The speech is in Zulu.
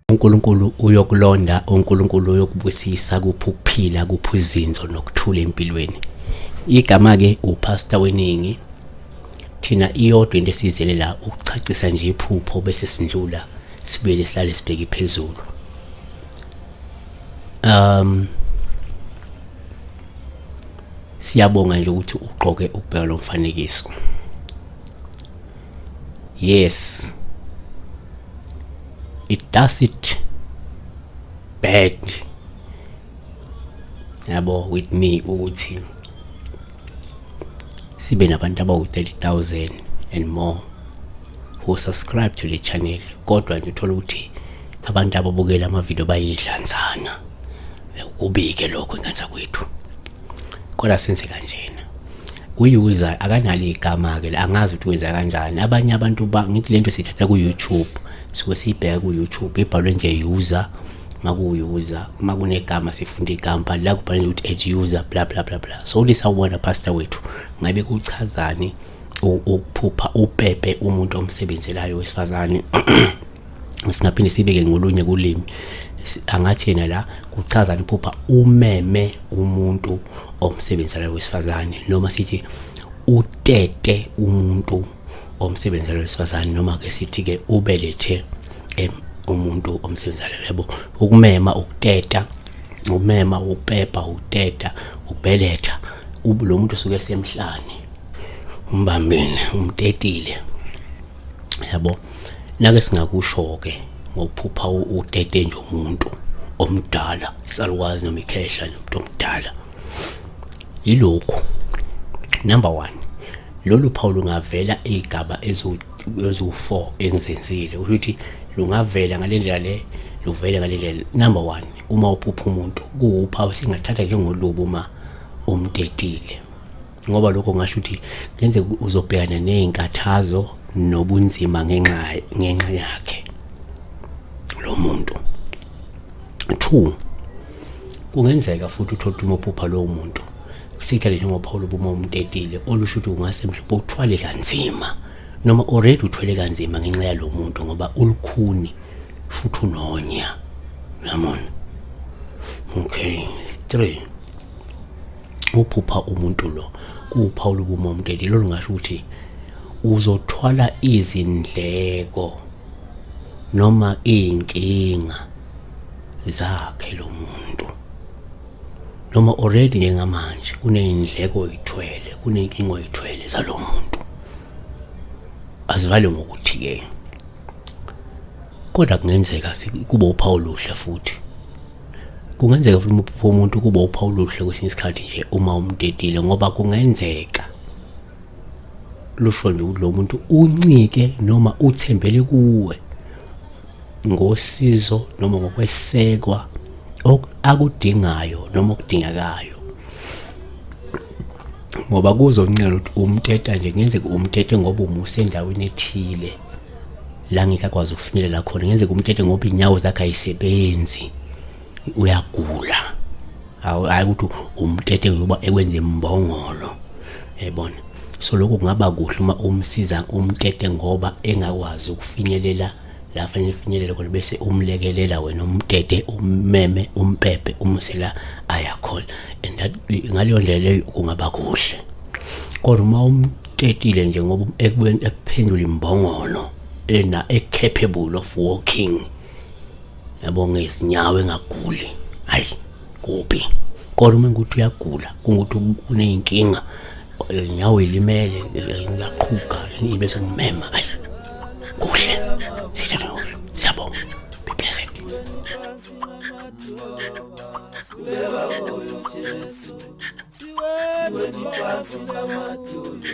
UNkulunkulu uyokulonda, uNkulunkulu uyokubusisa, kupha ukuphila, kupha uzinzo nokuthula empilweni. Igama-ke uPastor Weningi. Thina iyodwa into esiyizele la ukuchacisa nje iphupho bese sindlula sibuyele sihlale sibheke phezulu. Siyabonga nje ukuthi ugqoke ukubheka lo mfanekiso. Yes. It does it bad. Yabo with me ukuthi sibe nabantu abawu-30,000 and more who subscribe to the channel, kodwa nje uthola ukuthi abantu ababukela amavidiyo bayidlanzana. Kubike lokho ingane zakwethu, kodwa senze kanjena. User akanalo igama-ke la, angazi ukuthi wenza kanjani. Abanye abantu ngithi lento siyithatha ku-YouTube, suke siyibheka ku-YouTube, ibhalwe nje user. Makuwu-user, uma kunegama sifunda igama, but la kubhalwe nje ukuthi at user bla bla bla bla. So uthi sawubona pastor wethu, ngabe kuchazani ukuphupha upepe umuntu omsebenzelayo wesifazane? Singaphinde sibeke ngolunye kulimi, angathi yena la kuchazani uphupha umeme umuntu omsebenzelayo wesifazane, noma sithi utete umuntu omsebenzelayo wesifazane, noma ke sithi ke ubelethe umuntu omsebenzelayo. Yabo, ukumema, ukuteta, ukumema, ukupepa, ukuteta, ukubeletha, lo muntu usuke esemhlane, umbambile, umtetile. Yabo, nake singakusho ke ngokuphupha utete nje umuntu omdala, isalukazi noma ikhehla nomuntu omdala, yilokhu. Number 1, lolu phawu lungavela izigaba eziwu-4 engizenzile, kusho ukuthi lungavela ngale ndlela le, luvele ngale ndlela. Number 1, uma uphupha umuntu kuwuphawu singathatha njengolubi uma umtetile, ngoba lokho ngasho ukuthi kungenzeka uzobhekana nezinkathazo nobunzima ngenxa yakhe lo muntu. 2, kungenzeka futhi uthole ukuthi uma uphupha lowo muntu, sithale njengophawu lobu uma umtetile, olusho ukuthi ungase mhlawumbe uthwale kanzima, noma already uthwele kanzima ngenxa yalo muntu, ngoba ulukhuni futhi unonya. Uyabona? Okay. 3, uphupha umuntu lo kuwuphawu lobu uma umtetile, lolu ngasho ukuthi uzothwala izindleko noma iy'nkinga zakhe lo muntu, noma already njengamanje kuney'ndleko oyithwele, kuney'nkinga oyithwele zalo muntu. Azivale ngokuthi-ke, kodwa kungenzeka kube uphawu oluhle futhi. Kungenzeka futhi uma uphupha umuntu kube uphawu oluhle kwesinye isikhathi nje uma umtetile, ngoba kungenzeka lusho nje ukuthi lo muntu uncike noma uthembele kuwe ngosizo noma ngokwesekwa akudingayo noma okudingekayo, ngoba kuzoncela ukuthi umteta nje, kungenzeka umtete ngoba umuse endaweni ethile la ngeke akwazi ukufinyelela khona, kungenzeka umtete ngoba iy'nyawo zakhe ayisebenzi, uyagula. Hhayi ukuthi umtete ngoba ekwenza imbongolo, yayibona. So lokho kungaba kuhle uma umsiza umtete ngoba engakwazi ukufinyelela la fanele ufinyelele khona, bese umlekelela wena, umtete, ummeme, umpepe, umuse la aya khona. And that ngaleyo ndlela leyo kungaba kuhle. Kodwa uma umtetile nje ngoba ekuphendula imbongolo ena e-capable of walking, yabo, ngezinyawo engaguli, hayi kubi. Kodwa uma ukuthi uyagula, kungukuthi uney'nkinga, inyawo ilimele, uyaqhuga, bese ummema, hayi kuhle. Sithatha kuhle. Siyabonga. Be blessed. Siweni phansi namadolo.